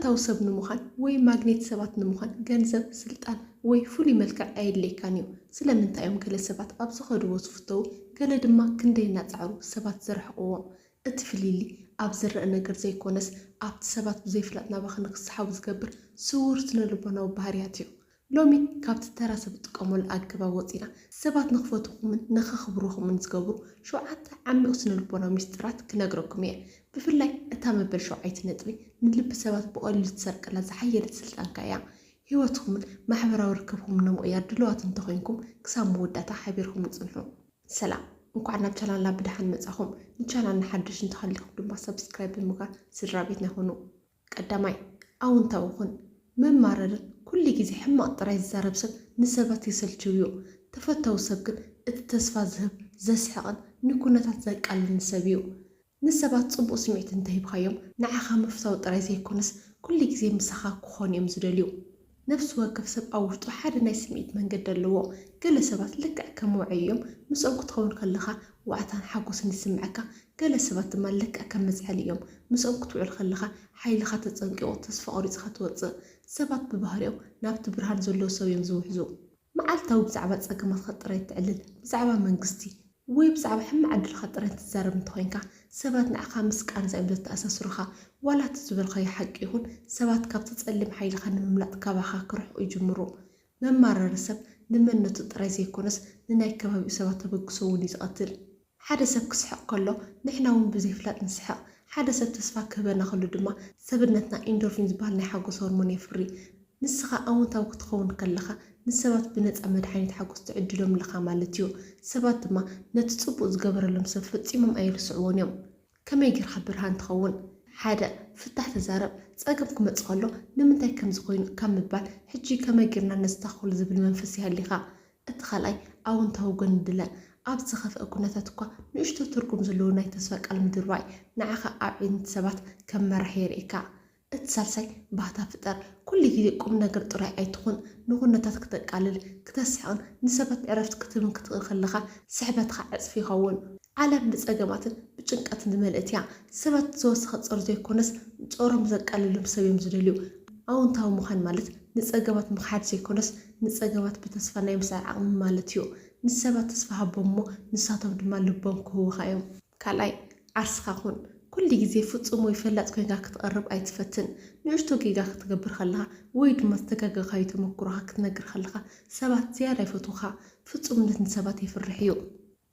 ተፈታዊ ሰብ ንምዃን ወይ ማግኔት ሰባት ንምዃን ገንዘብ፣ ስልጣን ወይ ፍሉይ መልክዕ ኣየድልየካን እዩ። ስለምንታይ እዮም ገለ ሰባት ኣብ ዝኸድዎ ዝፍተዉ፣ ገለ ድማ ክንደይ እናጻዕሩ ሰባት ዝርሕቕዎም? እቲ ፍልልይ ኣብ ዝረኣ ነገር ዘይኮነስ ኣብቲ ሰባት ብዘይፍላጥ ናባኻ ንክስሓቡ ዝገብር ስዉር ስነ ልቦናዊ ባህርያት እዩ። ሎሚ ካብቲ ተራ ሰብ እጥቀመሉ ኣገባብ ወጺና ሰባት ንክፈትኹምን ንኸኽብርኹምን ዝገብሩ ሸውዓተ ዓሚቕ ስነ ልቦናዊ ሚስጥራት ክነግረኩም እየ። ብፍላይ እታ መበል ሸውዓይቲ ነጥቢ ንልቢ ሰባት ብቐሊሉ ትሰርቀላ ዝሓየለት ስልጣንካ እያ። ህይወትኩምን ማሕበራዊ ርክብኩምን ንምቕያር ድልዋት እንተኾይንኩም ክሳብ መወዳእታ ሓቢርኩምን ጽንሑ። ሰላም፣ እንኳዕ ናብ ቻናልና ብደሓን መጻኹም። ንቻናልና ሓደሽ እንተሃሊኹም ድማ ሰብስክራይብ ብምግባር ስድራ ቤትና ይኹኑ። ቀዳማይ፣ ኣውንታዊ ኩን። መማረርን ኩሉ ግዜ ሕማቕ ጥራይ ዝዛረብ ሰብ ንሰባት የሰልችው እዩ። ተፈታዊ ሰብ ግን እቲ ተስፋ ዝህብ፣ ዘስሕቕን ንኩነታት ዘቃልልን ሰብ እዩ። ንሰባት ጽቡቕ ስምዒት እንተሂብካዮም፣ ንዓኻ ምፍታው ጥራይ ዘይኮነስ፣ ኩሉ ግዜ ምሳኻ ክኾኑ እዮም ዝደልዩ። ነፍሲ ወከፍ ሰብ ኣብ ውሽጡ ሓደ ናይ ስምዒት መንገዲ ኣለዎ። ገለ ሰባት ልክዕ ከም ወዑይ እዮም። ምስኦም ክትኸውን ከለኻ ዋዕታን ሓጎስን ይስምዓካ። ገለ ሰባት ድማ ልክዕ ከም መዝሐሊ እዮም። ምስኦም ክትውዕል ከለኻ ሓይልኻ ተጸንቂቑ፣ ተስፋ ቆሪጽካ ትወጽእ። ሰባት ብባህሪኦም ናብቲ ብርሃን ዘለዎ ሰብ እዮም ዝውሕዙ። መዓልታዊ ብዛዕባ ጸገማትካ ጥራይ እትዕልል፣ ብዛዕባ መንግስቲ ወይ ብዛዕባ ሕማቕ ዕድልካ ጥራይ እትዛረብ እንተኾይንካ፣ ሰባት ንዓኻ ምስ ቃንዛ እዮም ዘተኣሳስሩኻ። ዋላ እቲ ዝበልካዮ ሓቂ ይኹን፣ ሰባት ካብቲ ጸሊም ሓይልኻ ንምምላጥ ካባኻ ክርሕቁ ይጅምሩ። መማረሪ ሰብ ንመንነቱ ጥራይ ዘይኮነስ ንናይ ከባቢኡ ሰባት ተበግሶ እውን እዩ ዝቐትል። ሓደ ሰብ ክስሕቕ ከሎ ንሕና እውን ብዘይፍላጥ ንስሕቕ። ሓደ ሰብ ተስፋ ክህበና ከሎ ድማ ሰብነትና ኢንዶርፊን ዝበሃል ናይ ሓጎስ ሆርሞን የፍሪ። ንስኻ ኣወንታዊ ክትኸውን ከለኻ ንሰባት ብነጻ መድሓኒት ሓጎስ ትዕድሎም ኣለኻ ማለት እዩ። ሰባት ድማ ነቲ ጽቡቕ ዝገበረሎም ሰብ ፈጺሞም ኣይርስዕዎን እዮም። ከመይ ጌርካ ብርሃን ትኸውን? ሓደ፣ ፍታሕ ተዛረብ። ጸገም ክመጽእ ከሎ ንምንታይ ከምዚ ኮይኑ ካብ ምባል ሕጂ ከመይ ጌርና ነስተኻኽሎ ዝብል መንፈስ ይሃሊኻ። እቲ ካልኣይ ኣወንታዊ ጎኒ ድለ። ኣብ ዝኸፍአ ኩነታት እኳ ንእሽቶ ትርጉም ዘለዎ ናይ ተስፋ ቃል ምድርባይ ንዓኻ ኣብ ዓይኒ ሰባት ከም መራሒ የርእየካ። እቲ ሳልሳይ ባህታ ፍጠር። ኩሉ ግዜ ቁም ነገር ጥራይ ኣይትኹን። ንኹነታት ክተቃልል፣ ክተስሕቕን ንሰባት ዕረፍቲ ክትህብን ክትኽእል ከለኻ ስሕበትኻ ዕጽፊ ይኸውን። ዓለም ብጸገማትን ብጭንቀትን ዝመልእት እያ። ሰባት ዝተወሰኸ ጾር ዘይኮነስ ጾሮም ዘቃልሎም ሰብ እዮም ዝደልዩ። ኣወንታዊ ምዃን ማለት ንጸገማት ምኽሓድ ዘይኮነስ ንጸገማት ብተስፋ ናይ ምስዓር ዓቕሚ ማለት እዩ። ንሰባት ተስፋ ሃቦም እሞ ንሳቶም ድማ ልቦም ክህቡኻ እዮም። ካልኣይ፣ ዓርስኻ ኩን። ኩሉ ግዜ ፍጹም ወይ ፈላጥ ኮይንካ ክትቐርብ ኣይትፈትን። ንእሽቶ ጌጋ ክትገብር ከለኻ ወይ ድማ ዝተጋገኻዮ ተመኩሮኻ ክትነግር ከለኻ ሰባት ዝያዳ ይፈትዉኻ። ፍጹምነት ንሰባት የፍርሕ እዩ።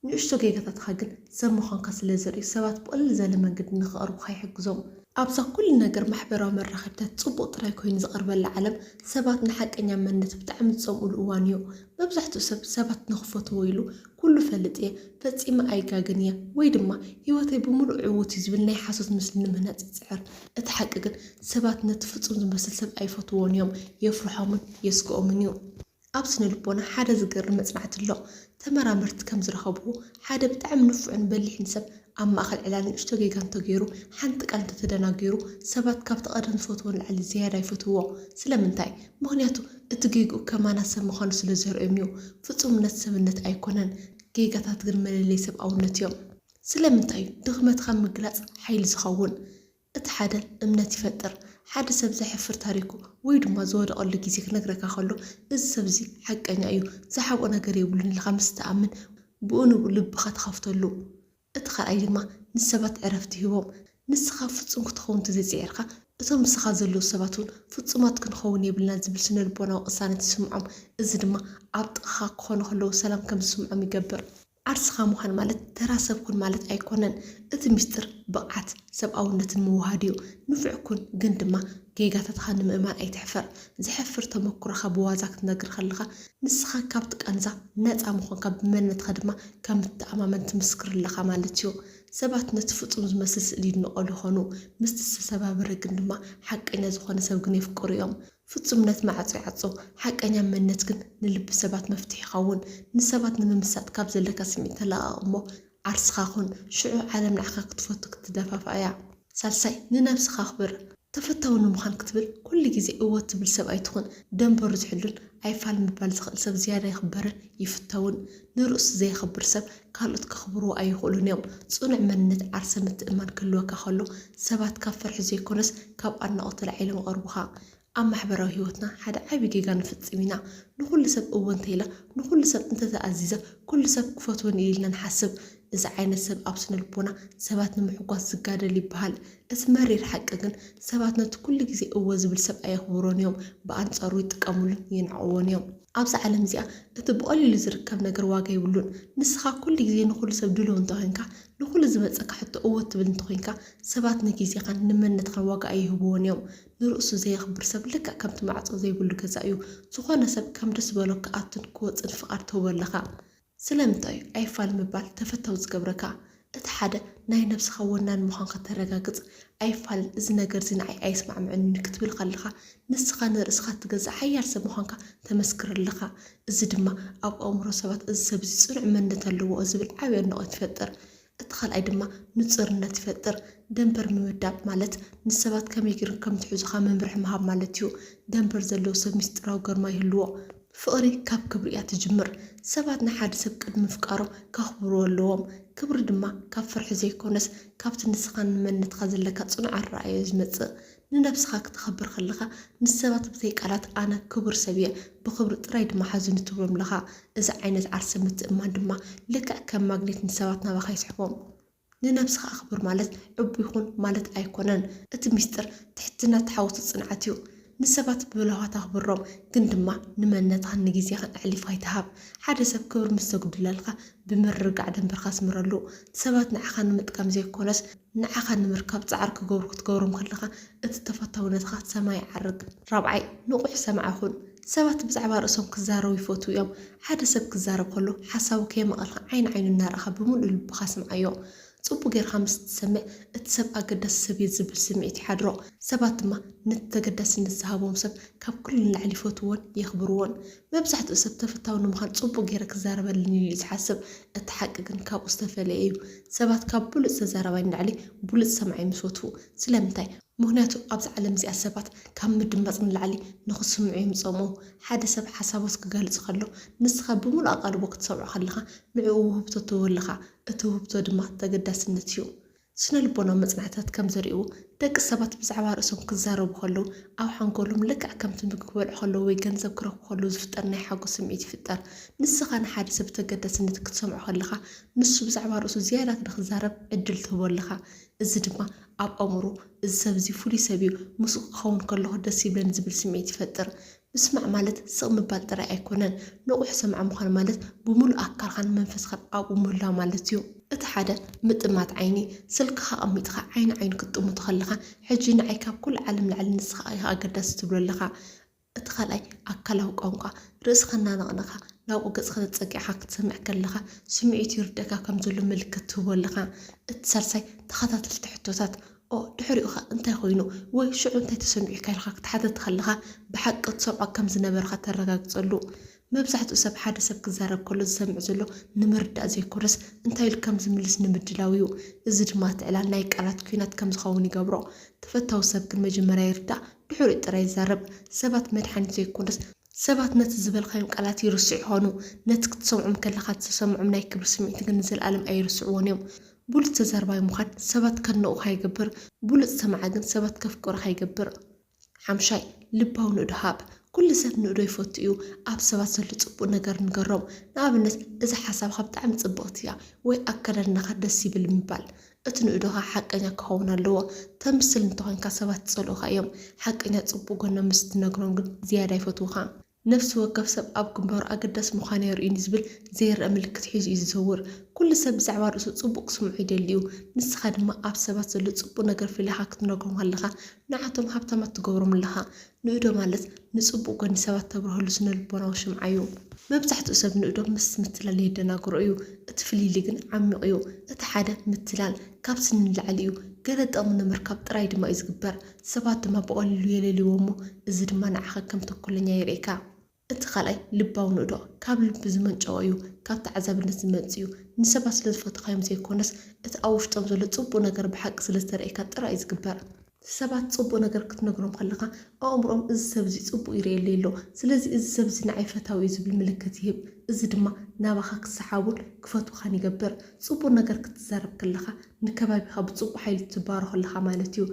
ንእሽቶ ጌጋታትኻ ግን ሰብ ምዃንካ ስለ ዘርእዩ ሰባት ብቕልል ዝበለ መንገዲ ንኽቐርቡኻ ይሕግዞም። ኣብዛ ኩሉ ነገር ማሕበራዊ መራኸብታት ጽቡቕ ጥራይ ኮይኑ ዝቐርበላ ዓለም ሰባት ንሓቀኛ መንነት ብጣዕሚ ዝጸምኡሉ እዋን እዩ። መብዛሕትኡ ሰብ ሰባት ንኽፈትዎ ኢሉ ኩሉ ፈልጥ እየ፣ ፈጺመ ኣይጋግን እየ ወይ ድማ ህይወተይ ብምሉእ ዕዉት እዩ ዝብል ናይ ሓሶት ምስሊ ንምህናጽ ይጽዕር። እቲ ሓቂ ግን ሰባት ነቲ ፍጹም ዝመስል ሰብ ኣይፈትዎን እዮም፣ የፍርሖምን የስግኦምን እዩ። ኣብ ስነ ልቦና ሓደ ዝገርም መጽናዕቲ ኣሎ። ተመራመርቲ ከም ዝረኸብዎ ሓደ ብጣዕሚ ንፉዕን በሊሕን ሰብ ኣብ ማእከል ዕላል ንእሽቶ ጌጋ እንተገይሩ፣ ሓንቲ ቃል እንተተደናጊሩ ሰባት ካብቲ ቀደም ዝፈትዎ ንላዕሊ ዝያዳ ይፈትውዎ። ስለምንታይ? ምኽንያቱ እቲ ጌግኡ ከማና ሰብ ምዃኑ ስለ ዘርእዮም እዩ። ፍጹምነት ሰብነት ኣይኮነን። ጌጋታት ግን መለለይ ሰብኣውነት እዮም። ስለምንታይ እዩ ድኽመትካ ምግላጽ ሓይሊ ዝኸውን? እቲ ሓደ እምነት ይፈጥር። ሓደ ሰብ ዘሕፍር ታሪኩ ወይ ድማ ዝወደቐሉ ግዜ ክነግረካ ከሎ፣ እዚ ሰብ እዚ ሓቀኛ እዩ፣ ዝሓብኦ ነገር የብሉን ኢልካ ምስ ትኣምን፣ ብኡ ንብኡ ልብኻ ትኸፍተሉ። እቲ ካልኣይ ድማ ንሰባት ዕረፍቲ ሂቦም። ንስኻ ፍጹም ክትኸውን እንተዘይጽዒርካ፣ እቶም ምስኻ ዘለዉ ሰባት እውን ፍጹማት ክንኸውን የብልናን ዝብል ስነ ልቦናዊ ቅሳነት ይስምዖም። እዚ ድማ ኣብ ጥቓኻ ክኾኑ ከለዉ ሰላም ከም ዝስምዖም ይገብር። ዓርስኻ ምዃን ማለት ተራ ሰብ ኩን ማለት ኣይኮነን። እቲ ምስጢር ብቕዓት፣ ሰብኣውነትን ምውሃድ እዩ። ንፉዕ ኩን፣ ግን ድማ ጌጋታትኻ ንምእማን ኣይትሕፈር። ዘሕፍር ተመኩሮኻ ብዋዛ ክትነግር ከለኻ፣ ንስኻ ካብቲ ቃንዛ ነጻ ምዃንካ ብመንነትካ ድማ ከም እትተኣማመን ትምስክር ኣለኻ ማለት እዩ። ሰባት ነቲ ፍጹም ዝመስል ስእሊ ይድንቐሉ ይኾኑ፣ ምስቲ ዝተሰባበረ ግን ድማ ሓቀኛ ዝኾነ ሰብ ግን የፍቅሩ እዮም። ፍጹምነት ማዕጾ ይዓጹ፣ ሓቀኛ መንነት ግን ንልቢ ሰባት መፍትሒ ይኸውን። ንሰባት ንምምሳጥ ካብ ዘለካ ስምዒት ተላቐቕ እሞ ዓርስኻ ኩን፣ ሽዑ ዓለም ንዓኻ ክትፈቱ ክትደፋፍኣ እያ። ሳልሳይ፣ ንነብስኻ ኣኽብር። ተፈታዊ ንምዃን ክትብል ኩሉ ግዜ እወ ትብል ሰብ ኣይትኹን። ደንበሩ ዝሕሉን ኣይፋል ምባል ዝኽእል ሰብ ዝያዳ ይኽበርን ይፍተውን። ንርእሱ ዘየኽብር ሰብ ካልኦት ከኽብርዎ ኣይኽእሉን እዮም። ጽኑዕ መንነት ዓርሰ ምትእምማን ክህልወካ ከሎ ሰባት ካብ ፍርሒ ዘይኮነስ ካብ ኣድናቖት ተላዒሎም ይቐርቡኻ። ኣብ ማሕበራዊ ህይወትና ሓደ ዓቢ ጌጋ ንፍጽም ኢና። ንኹሉ ሰብ እወ እንተኢለ፣ ንኹሉ ሰብ እንተተኣዚዘ፣ ኩሉ ሰብ ክፈትወኒ እዩ ኢልና ንሓስብ። እዚ ዓይነት ሰብ ኣብ ስነ ልቦና ሰባት ንምሕጓስ ዝጋደል ይበሃል። እቲ መሪር ሓቂ ግን ሰባት ነቲ ኩሉ ግዜ እወ ዝብል ሰብ ኣየኽብሮን እዮም፣ ብኣንጻሩ ይጥቀምሉን ይንዕቕዎን እዮም። ኣብዛ ዓለም እዚኣ እቲ ብቐሊሉ ዝርከብ ነገር ዋጋ የብሉን። ንስኻ ኩሉ ግዜ ንኹሉ ሰብ ድሉው እንተኾይንካ፣ ንኹሉ ዝመጸካ ሕቶ እወ ትብል እንተኾይንካ፣ ሰባት ንግዜኻን ንመንነትኻን ዋጋ ኣይህብዎን እዮም። ንርእሱ ዘየኽብር ሰብ ልክዕ ከምቲ ማዕጾ ዘይብሉ ገዛ እዩ። ዝኾነ ሰብ ከም ደስ ዝበሎ ክኣቱን ክወጽእን ፍቓድ ትህቦ ኣለኻ። ስለምንታይ እዩ ኣይፋል ምባል ተፈታዊ ዝገብረካ? እቲ ሓደ ናይ ነብስኻ ወናን ምዃንካ ተረጋግጽ። ኣይፋልን እዚ ነገር እዚ ንዓይ ኣየስማዕምዕንን ክትብል ከለኻ ንስኻ ንርእስኻ እትገዝእ ሓያል ሰብ ምዃንካ ተመስክር ኣለኻ። እዚ ድማ ኣብ ኣእምሮ ሰባት እዚ ሰብ እዚ ጽኑዕ መንነት ኣለዎ ዝብል ዓቢ ኣድናቖት ይፈጥር። እቲ ካልኣይ ድማ ንጹርነት ይፈጥር። ደንበር ምምዳብ ማለት ንሰባት ከመይ ገይሮም ከም ዝሕዙኻ መምርሒ ምሃብ ማለት እዩ። ደንበር ዘለዎ ሰብ ምስጢራዊ ግርማ ይህልዎ። ፍቕሪ ካብ ክብሪ እያ ትጅምር። ሰባት ንሓደ ሰብ ቅድሚ ምፍቃሮም ከኽብርዎ ኣለዎም። ክብሪ ድማ ካብ ፍርሒ ዘይኮነስ ካብቲ ንስኻን ንመንነትካ ዘለካ ጽኑዕ ኣረኣእያ እዩ ዝመጽእ። ንነብስኻ ክተኽብር ከለኻ ንሰባት ብዘይ ቃላት ኣነ ክቡር ሰብ እየ፣ ብኽብሪ ጥራይ ድማ ሓዙኒ ትብሎም ኣለኻ። እዚ ዓይነት ዓርሰ ምትእምማን ድማ ልክዕ ከም ማግኔት ንሰባት ናባኻ ይስሕቦም። ንነብስኻ ኣኽብር ማለት ዕቡይ ኩን ማለት ኣይኮነን። እቲ ሚስጥር ትሕትና፣ ተሓውሶ፣ ጽንዓት እዩ። ንሰባት ብለውሃት ኣኽብሮም፣ ግን ድማ ንመንነትኻን ንግዜኻን ኣሕሊፍካ ኣይትሃብ። ሓደ ሰብ ክብሪ ምስ ዘጉድለልካ ብምርግጋዕ ደንበርካ ኣስምረሉ። ሰባት ንዓኻ ንምጥቃም ዘይኮነስ ንዓኻ ንምርካብ ጻዕሪ ክገብሩ ክትገብሮም ከለኻ እቲ ተፈታውነትኻ ሰማይ ይዓርግ። ራብዓይ፣ ንቑሕ ሰማዒ ኩን። ሰባት ብዛዕባ ርእሶም ክዛረቡ ይፈትዉ እዮም። ሓደ ሰብ ክዛረብ ከሎ ሓሳቡ ከየማቐልካ ዓይኒ ዓይኑ እናረኣኻ ብምሉእ ልብኻ ስምዓዮ። ጽቡቕ ጌርካ ምስ ትሰምዕ እቲ ሰብ ኣገዳሲ ሰብ እየ ዝብል ስምዒት ይሓድሮ። ሰባት ድማ ነቲ ተገዳስነት ዝሃቦም ሰብ ካብ ኩሉ ንላዕሊ ይፈትውዎን የኽብርዎን። መብዛሕትኡ ሰብ ተፈታዊ ንምዃን ጽቡቕ ጌረ ክዛረበለኒ ኢሉ እዩ ዝሓስብ። እቲ ሓቂ ግን ካብኡ ዝተፈለየ እዩ። ሰባት ካብ ብሉጽ ተዛራባይ ንላዕሊ ብሉጽ ሰማዒ ምስ ፈትዉ። ስለምንታይ? ምኽንያቱ ኣብዛ ዓለም እዚኣ ሰባት ካብ ምድማጽ ንላዕሊ ንኽስምዑ እዮም ዝጸምኡ። ሓደ ሰብ ሓሳቦት ክገልጽ ከሎ ንስኻ ብምሉእ ኣቓልቦ ክትሰምዖ ከለኻ ንዕኡ ውህብቶ ትህቦ ኣለኻ። እቲ ውህብቶ ድማ ተገዳስነት እዩ። ስነ ልቦናዊ መጽናዕትታት ከም ዘርእይዎ ደቂ ሰባት ብዛዕባ ርእሶም ክዛረቡ ከለዉ ኣብ ሓንጎሎም ልክዕ ከምቲ ምግቢ ክበልዑ ከለዉ ወይ ገንዘብ ክረኽቡ ከለዉ ዝፍጠር ናይ ሓጎስ ስምዒት ይፍጠር። ንስኻ ንሓደ ሰብ ብተገዳስነት ክትሰምዖ ከለኻ ንሱ ብዛዕባ ርእሱ ዝያዳ ንኽዛረብ ዕድል ትህቦ ኣለኻ። እዚ ድማ ኣብ ኣእምሮ እዚ ሰብ እዚ ፍሉይ ሰብ እዩ፣ ምስኡ ክኸውን ከለኹ ደስ ይብለኒ ዝብል ስምዒት ይፈጥር። ምስማዕ ማለት ስቕ ምባል ጥራይ ኣይኮነን። ንቑሕ ሰማዒ ምዃን ማለት ብምሉእ ኣካልካን መንፈስካን ኣብኡ ምህላው ማለት እዩ። እቲ ሓደ ምጥማት ዓይኒ፣ ስልክኻ ኣቐሚጥካ ዓይኒ ዓይኑ ክትጥምቶ ከለኻ፣ ሕጂ ንዓይ ካብ ኩሉ ዓለም ላዕሊ ንስኻ ኢኻ ኣገዳሲ ትብሎ ኣለኻ። እቲ ካልኣይ ኣካላዊ ቋንቋ፣ ርእስኻ እናነቕነቕካ ናብኡ ገጽካ ተጸጊዕካ ክትሰምዕ ከለኻ፣ ስምዒቱ ይርደኣካ ከም ዘሎ ምልክት ትህቦ ኣለኻ። እቲ ሳልሳይ ተኸታተልቲ ሕቶታት፣ ኦ ድሕሪኡ ኸ እንታይ ኮይኑ ወይ ሽዑ እንታይ ተሰሚዑካ ኢልካ ክትሓተት ከለኻ ብሓቂ ትሰምዖ ከም ዝነበርካ ተረጋግጸሉ። መብዛሕትኡ ሰብ ሓደ ሰብ ክዛረብ ከሎ ዝሰምዕ ዘሎ ንምርዳእ ዘይኮነስ እንታይ ኢሉ ከም ዝምልስ ንምድላው እዩ። እዚ ድማ እቲ ዕላል ናይ ቃላት ኲናት ከም ዝኸውን ይገብሮ። ተፈታዊ ሰብ ግን መጀመርያ ይርዳእ፣ ድሕሪኡ ጥራይ ይዛረብ። ሰባት መድሓኒት ዘይኮነስ ሰባት ነቲ ዝበልካዮም ቃላት ይርስዑ ይኾኑ። ነቲ ክትሰምዖም ከለኻ እተሰምዖም ናይ ክብሪ ስምዒት ግን ንዘለኣለም ኣይርስዕዎን እዮም። ብሉጽ ተዛራባይ ምዃን ሰባት ከድንቑኻ ይገብር። ብሉጽ ሰማዒ ግን ሰባት ከፍቅሩኻ ይገብር። ሓምሻይ፣ ልባዊ ንእዶ ሃብ። ኩሉ ሰብ ንእዶ ይፈቱ እዩ። ኣብ ሰባት ዘሎ ጽቡቕ ነገር ንገሮም። ንኣብነት፣ እዛ ሓሳብኻ ብጣዕሚ ጽብቕቲ እያ ወይ ኣከዳድናኻ ደስ ይብል ምባል። እቲ ንእዶኻ ሓቀኛ ክኸውን ኣለዎ። ተምስል እንተኾይንካ ሰባት ይጸልኡኻ እዮም። ሓቀኛ ጽቡቕ ጎኖም ምስ ትነግሮም ግን ዝያዳ ይፈትዉኻ። ነፍሲ ወከፍ ሰብ ኣብ ግንባሩ ኣገዳሲ ምዃኑ የርእዩኒ ዝብል ዘይረኣ ምልክት ሒዙ እዩ ዝዝውር። ኩሉ ሰብ ብዛዕባ ርእሱ ጽቡቕ ክስምዖ ይደሊ እዩ። ንስኻ ድማ ኣብ ሰባት ዘሎ ጽቡቕ ነገር ፈሊኻ ክትነግሮም ከለኻ ንዓቶም ሃብታማት ትገብሮም ኣለኻ። ንእዶ ማለት ንጽቡቕ ጎኒ ሰባት ተብርሀሉ ስነ ልቦናዊ ሽምዓ እዩ። መብዛሕትኡ ሰብ ንእዶ ምስ ምትላል የደናግሮ እዩ። እቲ ፍልልይ ግን ዓሚቕ እዩ። እቲ ሓደ ምትላል ካብ ስኒ ንላዕሊ እዩ። ገለ ጥቕሚ ንምርካብ ጥራይ ድማ እዩ ዝግበር። ሰባት ድማ ብቐሊሉ የለልይዎ እሞ እዚ ድማ ንዓኻ ከም ተንኮለኛ የርእየካ። እቲ ካልኣይ ልባዊ ንእዶ ካብ ልቢ ዝመንጨወ እዩ። ካብ ተዓዛብነት ዝመጽእ እዩ። ንሰባት ስለ ዝፈተኻዮም ዘይኮነስ እቲ ኣብ ውሽጦም ዘሎ ጽቡቕ ነገር ብሓቂ ስለ ዝተረእየካ ጥራይ እዩ ዝግበር። ሰባት ጽቡቕ ነገር ክትነግሮም ከለኻ፣ ኣእምሮኦም እዚ ሰብ እዚ ጽቡቕ ይርእየለይ ኣሎ፣ ስለዚ እዚ ሰብ እዚ ንዓይ ፈታዊ እዩ ዝብል ምልክት ይህብ። እዚ ድማ ናባኻ ክሰሓቡን ክፈትውኻን ይገብር። ጽቡቕ ነገር ክትዛረብ ከለኻ፣ ንከባቢኻ ብጽቡቕ ሓይሊ ትባረኾ ኣለኻ ማለት እዩ።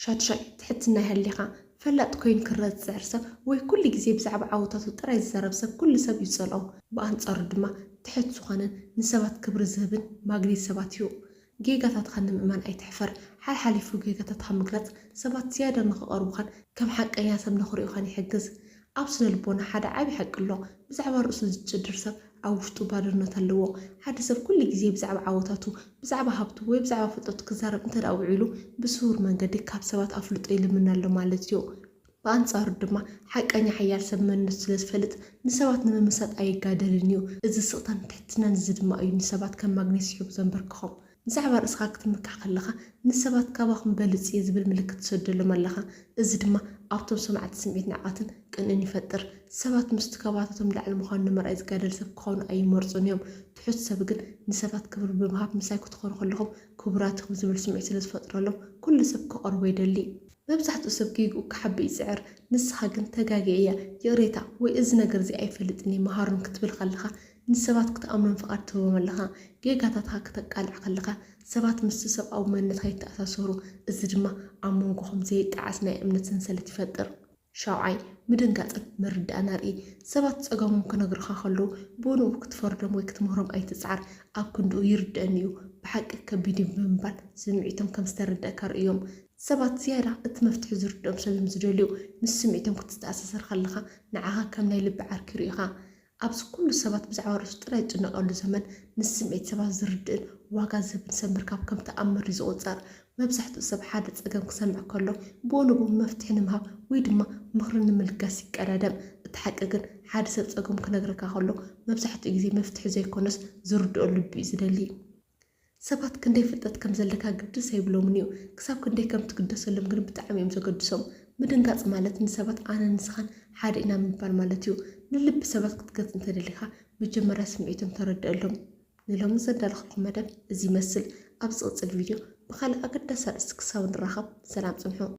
ሻድሻይ፣ ትሕትና ይሃልኻ። ፈላጥ ኮይኑ ክረአ ዝጽዕር ሰብ ወይ ኩሉ ግዜ ብዛዕባ ዓወታቱ ጥራይ ዝዛረብ ሰብ ኩሉ ሰብ ይጸልኦ። ብኣንጻሩ ድማ ትሑት ዝኾነን ንሰባት ክብሪ ዝህብን ማግኔት ሰባት እዩ። ጌጋታትኻ ንምእማን ኣይትሕፈር። ሓልሓሊፉ ጌጋታትኻ ምግላጽ ሰባት ዝያዳ ንኽቐርቡኻን ከም ሓቀኛ ሰብ ንኽርእዩኻን ይሕግዝ። ኣብ ስነ ልቦና ሓደ ዓቢ ሓቂ ኣሎ። ብዛዕባ ርእሱ ዝጭድር ሰብ ኣብ ውሽጡ ባዶነት ኣለዎ። ሓደ ሰብ ኩሉ ግዜ ብዛዕባ ዓወታቱ፣ ብዛዕባ ሃብቱ ወይ ብዛዕባ ፍልጠቱ ክዛረብ እንተ ደኣ ውዒሉ፣ ብስውር መንገዲ ካብ ሰባት ኣፍልጦ ይልምን ኣሎ ማለት እዩ። ብኣንጻሩ ድማ ሓቀኛ ሓያል ሰብ መንነቱ ስለ ዝፈልጥ ንሰባት ንምምሳጥ ኣይጋደልን እዩ። እዚ ስቕታን ትሕትናን እዚ ድማ እዩ ንሰባት ከም ማግኔት ስሒቡ ዘንበርክኾም። ብዛዕባ ርእስኻ ክትምካሕ ከለኻ ንሰባት ካባኹም በልጽ እየ ዝብል ምልክት ትሰደሎም ኣለኻ። እዚ ድማ ኣብቶም ሰማዕቲ ስምዒት ንዕቐትን ቅንእን ይፈጥር። ሰባት ምስቲ ከባታቶም ላዕሊ ምዃኑ ንምርኣይ ዝጋደል ሰብ ክኾኑ ኣይመርጹን እዮም። ትሑት ሰብ ግን ንሰባት ክብሪ ብምሃብ ምሳይ ክትኾኑ ከለኹም ክቡራት ኢኹም ዝብል ስምዒት ስለ ዝፈጥረሎም ኩሉ ሰብ ክቐርቦ ይደሊ። መብዛሕትኡ ሰብ ጌግኡ ክሓብእ ይጽዕር፣ ንስኻ ግን ተጋግየ እያ፣ ይቕሬታ ወይ እዚ ነገር እዚ ኣይፈልጥን እየ፣ መሃሩን ክትብል ከለኻ ንሰባት ክትኣምኖም ፍቓድ ትህቦም ኣለኻ። ጌጋታትካ ክተቃልዕ ከለኻ ሰባት ምስቲ ሰብኣዊ መንነትካ ይተኣሳሰሩ፣ እዚ ድማ ኣብ መንጎኹም ዘይጠዓስ ናይ እምነት ሰንሰለት ይፈጥር። ሻውዓይ፣ ምድንጋጽን ምርዳእን ኣርኢ። ሰባት ጸገሞም ክነግሩኻ ከለዉ ብንኡ ክትፈርዶም ወይ ክትምህሮም ኣይትጽዓር። ኣብ ክንድኡ ይርድኣኒ እዩ፣ ብሓቂ ከቢድ እዩ ብምባል ስምዒቶም ከም ዝተረድኣካ ርእዮም። ሰባት ዝያዳ እቲ መፍትሒ ዝርድኦም ሰብ እዮም ዝደልዩ። ምስ ስምዒቶም ክትተኣሳሰር ከለኻ ንዓኻ ከም ናይ ልቢ ዓርኪ ይርእዩኻ። ኣብዚ ኩሉ ሰባት ብዛዕባ ርእሱ ጥራይ ዝጭነቐሉ ዘመን፣ ንስምዒት ሰባት ዝርድእን ዋጋ ዝህብን ሰብ ምርካብ ከም ተኣምር እዩ ዝቑጸር። መብዛሕትኡ ሰብ ሓደ ጸገም ክሰምዕ ከሎ ብኡ ንብኡ መፍትሒ ንምሃብ ወይ ድማ ምኽሪ ንምልጋስ ይቀዳደም። እቲ ሓቂ ግን ሓደ ሰብ ጸገሙ ክነግረካ ከሎ መብዛሕትኡ ግዜ መፍትሒ ዘይኮነስ ዝርድኦ ልቢ እዩ ዝደሊ። ሰባት ክንደይ ፍልጠት ከም ዘለካ ግድስ ኣይብሎምን እዩ። ክሳብ ክንደይ ከም ትግደሰሎም ግን ብጣዕሚ እዮም ዘገድሶም። ምድንጋጽ ማለት ንሰባት ኣነን ንስኻን ሓደ ኢና ምባል ማለት እዩ። ንልቢ ሰባት ክትገዝእ እንተደሊኻ መጀመርያ ስምዒቶም ተረድኣሎም። ንሎሚ ዘዳለኹልኩም መደብ እዚ ይመስል። ኣብ ዝቕጽል ቪድዮ ብኻልእ ኣገዳሲ ኣርእስቲ ክሳብ ንራኸብ ሰላም ጽንሑ።